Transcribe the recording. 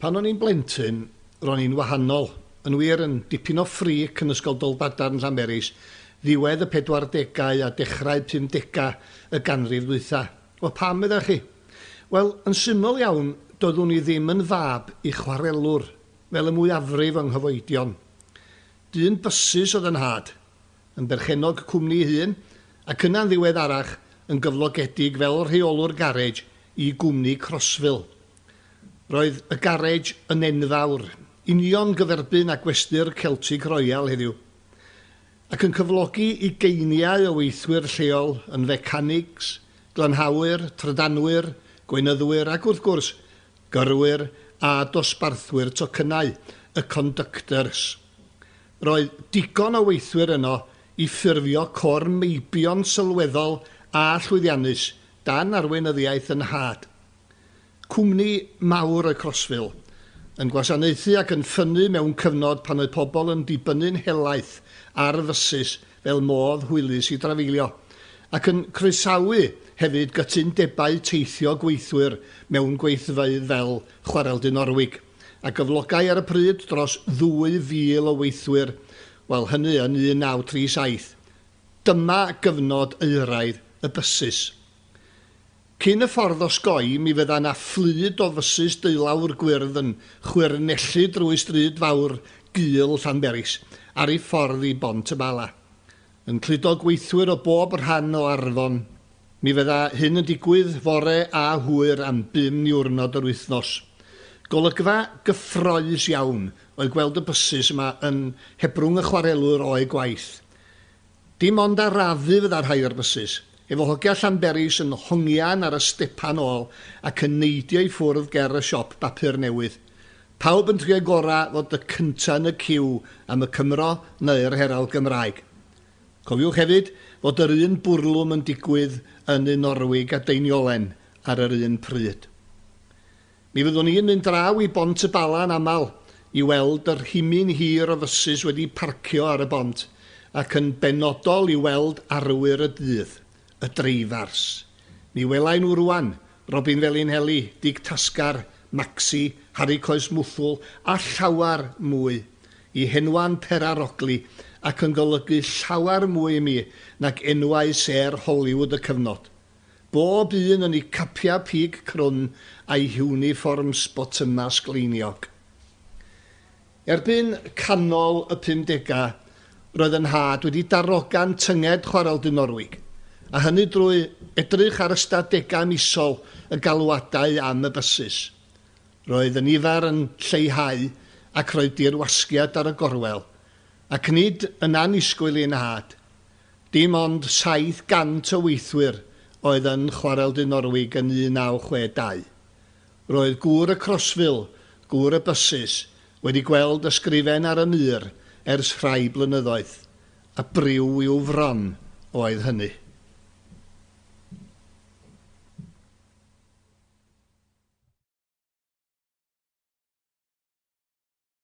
Pan o'n i'n blentyn, ro'n i'n wahanol, yn wir yn dipyn o freak yn Ysgol Dolbadarn Llanberis, ddiwedd y pedwardegau a dechrau pumdegau y ganrif ddwytha. Wel, pam meddech chi? Wel, yn syml iawn, doeddwn i ddim yn fab i chwarelwr, fel y mwyafrif o 'nghyfoedion. Dyn bysus oedd 'y nhad, yn berchennog cwmni ei hun, ac yna'n ddiweddarach yn gyflogedig fel rheolwr garej i gwmni Crossville. Roedd y garej yn enfawr, union gyferbyn â gwesty'r Celtic Royal heddiw, ac yn cyflogi ugeiniau o weithwyr lleol yn fecanics, glanhawyr, trydanwyr, gweinyddwyr ac wrth gwrs, gyrwyr a dosbarthwyr tocynnau, y conductors. Roedd digon o weithwyr yno i ffurfio côr meibion sylweddol a llwyddiannus dan arweinyddiaeth 'y nhad. Cwmni mawr oedd Crossville, yn gwasanaethu ac yn ffynnu mewn cyfnod pan oedd pobl yn dibynnu'n helaeth ar fysus fel modd hwylus i drafeilio, ac yn croesawu hefyd gytundebau teithio gweithwyr mewn gweithfeydd fel Chwarel Dinorwig, a gyflogai ar y pryd dros 2,000 o weithwyr, wel, hynny yn 1937. Dyma gyfnod euraidd y bysus. Cyn y ffordd osgoi, mi fydda 'na fflyd o fysus deulawr gwyrdd yn chwyrnellu drwy stryd fawr gul Llanberis ar ei ffordd i Bont y Bala, yn cludo gweithwyr o bob rhan o Arfon. Mi fydda hyn yn digwydd fore a hwyr am bum niwrnod yr wythnos. Golygfa gyffrous iawn oedd gweld y bysus yma yn hebrwng y chwarelwr o'u gwaith. Dim ond arafu fydda rhai o'r bysus, efo hogia Llanberis yn hongian ar y stepan ôl ac yn neidio i ffwrdd ger y siop bapur newydd. Pawb yn trio'i gora fod y cynta yn y ciw am y Cymro neu'r Herald Gymraeg. Cofiwch hefyd fod yr un bwrlwm yn digwydd yn Ninorwig a Deiniolen ar yr un pryd. Mi fyddwn i'n mynd draw i Bont y Bala yn aml i weld y rhimyn hir o fysus wedi parcio ar y bont, ac yn benodol i weld arwyr y dydd, y dreifars. Mi wela i nhw rwan, Robin Felinheli, Dic Tasgar, Maxi, Harri Coes Mwthwl a llawar mwy. I henwa'n perarogli ac yn golygu llawar mwy i mi nag enwau sêr Hollywood y cyfnod. Bob un yn eu capiau pig crwn a'u hiwnifforms botymau sgleiniog. Erbyn canol y pumdegau, roedd 'y nhad wedi darogan tynged Chwarel Dinorwig, a hynny drwy edrych ar ystadegau misol y galwadau am y bysus. Roedd y nifer yn lleihau ac roedd dirwasgiad ar y gorwel, ac nid yn annisgwyl i 'nhad. Dim ond 700 o weithwyr oedd yn Chwarel Dinorwig yn 1962. Roedd gŵr y Crossville, gŵr y bysus, wedi gweld ysgrifen ar y mur ers rhai blynyddoedd, a briw i'w fron oedd hynny.